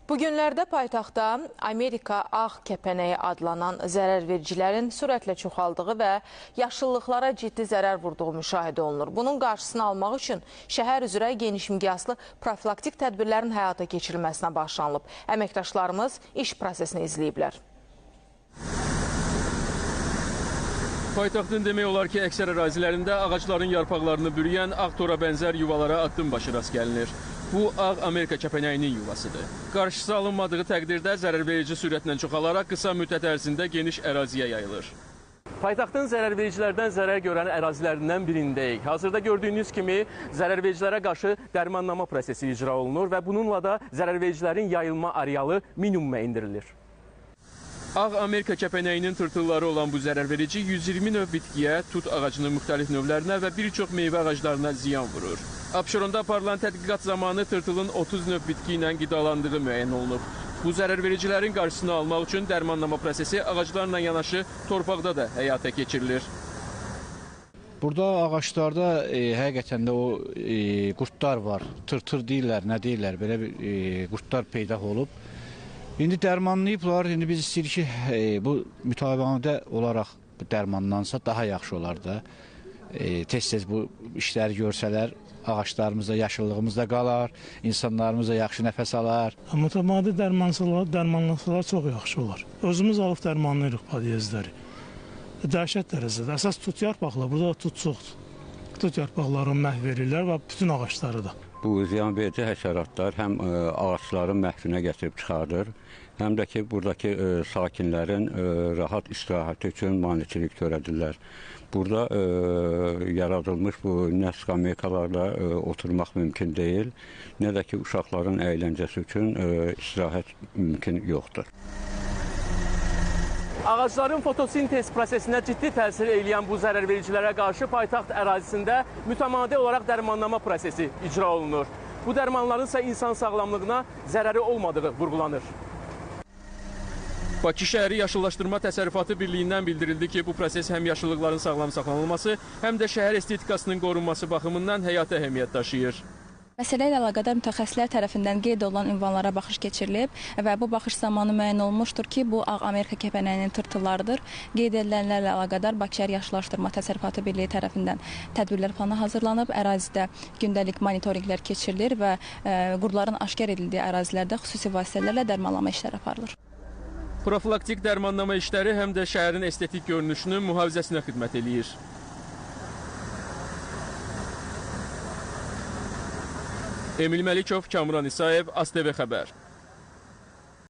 Bu günlərdə paytaxtda Amerika ağ kəpənəyi adlanan zərərvericilərin sürətlə çoxaldığı və yaşıllıqlara ciddi zərər vurduğu müşahidə olunur. Bunun qarşısını almaq üçün şəhər üzrə geniş miqyaslı profilaktik tədbirlərin həyata keçirilməsinə başlanılıb. Əməkdaşlarımız iş prosesini izləyiblər. Paytaxtın demək olar ki, əksər ərazilərində ağacların yarpaqlarını bürüyən ağ tora bənzər yuvalara addımbaşı rast gəlinir. Bu, ağ Amerika kəpənəyinin yuvasıdır. Qarşısı alınmadığı təqdirdə zərərverici sürətlə çoxalaraq qısa müddət ərzində geniş əraziyə yayılır. Paytaxtın zərərvericilərdən zərər görən ərazilərindən birindəyik. Hazırda gördüyünüz kimi zərərvericilərə qarşı dərmanlama prosesi icra olunur və bununla da zərərvericilərin yayılma arealı minimuma indirilir. Ağ Amerika kəpənəyinin tırtılları olan bu zərərverici 120 növ bitkiyə, tut ağacının müxtəlif növlərinə və bir çox meyvə ağaclarına ziyan vurur. Abşeronda aparılan tədqiqat zamanı tırtılın 30 növ bitki ilə qidalandığı müəyyən olunub. Bu zərərvericilərin qarşısını almaq üçün dərmanlama prosesi ağaclarla yanaşı torpaqda da həyata keçirilir. Burada ağaclarda həqiqətən də o qurdlar var. Tırtır deyirlər, nə deyirlər, belə bir qurdlar peyda olub. İndi dərmanlayıblar, indi biz istəyirik ki, bu mütabədə olaraq bu dərmanlansa daha yaxşı olar da. Tez-tez bu işləri görsələr, ağaclarımız da, yaşıllığımız da qalar, insanlarımız da yaxşı nəfəs alar. Mütəmadi dərmanlasalar çox yaxşı olar. Özümüz alıb dərmanlayırıq podyezdləri. Dəhşət dərəcədə. Əsas tut yarpaqlar, burada tut çoxdur. Tut yarpaqlarını məhv edirlər və bütün ağacları da. Bu ziyanverici həşəratlar həm ağacların məhvinə gətirib çıxardır, həm də ki, buradakı sakinlərin rahat istirahəti üçün maneçilik törədirlər. Burada yaradılmış bu nə skameykalarla oturmaq mümkün deyil, nə də ki, uşaqların əyləncəsi üçün istirahət mümkün yoxdur. Ağacların fotosintez prosesinə ciddi təsir eləyən bu zərərvericilərə qarşı paytaxt ərazisində mütəmadi olaraq dərmanlama prosesi icra olunur. Bu dərmanların isə insan sağlamlığına zərəri olmadığı vurğulanır. Bakı şəhəri Yaşıllaşdırma Təsərrüfatı Birliyindən bildirildi ki, bu proses həm yaşıllıqların sağlam saxlanılması, həm də şəhər estetikasının qorunması baxımından həyati əhəmiyyət daşıyır. Məsələ ilə əlaqədar mütəxəssislər tərəfindən qeyd olunan ünvanlara baxış keçirilib və bu baxış zamanı müəyyən olmuşdur ki, bu ağ Amerika kəpənəyinin tırtıllarıdır. Qeyd edilənlərlə əlaqədar Bakı şəhər Yaşıllaşdırma Təsərrüfatı Birliyi tərəfindən tədbirlər planı hazırlanıb, ərazidə gündəlik monitorinqlər keçirilir və qurdların aşkar edildiyi ərazilərdə xüsusi vasitələrlə dərmanlama işləri aparılır. Profilaktik dərmanlama işləri həm də şəhərin estetik görünüşünün mühafizəsinə xidmət eləyir. Emil Məlikov, Kamran İsayev, ASTV xəbər.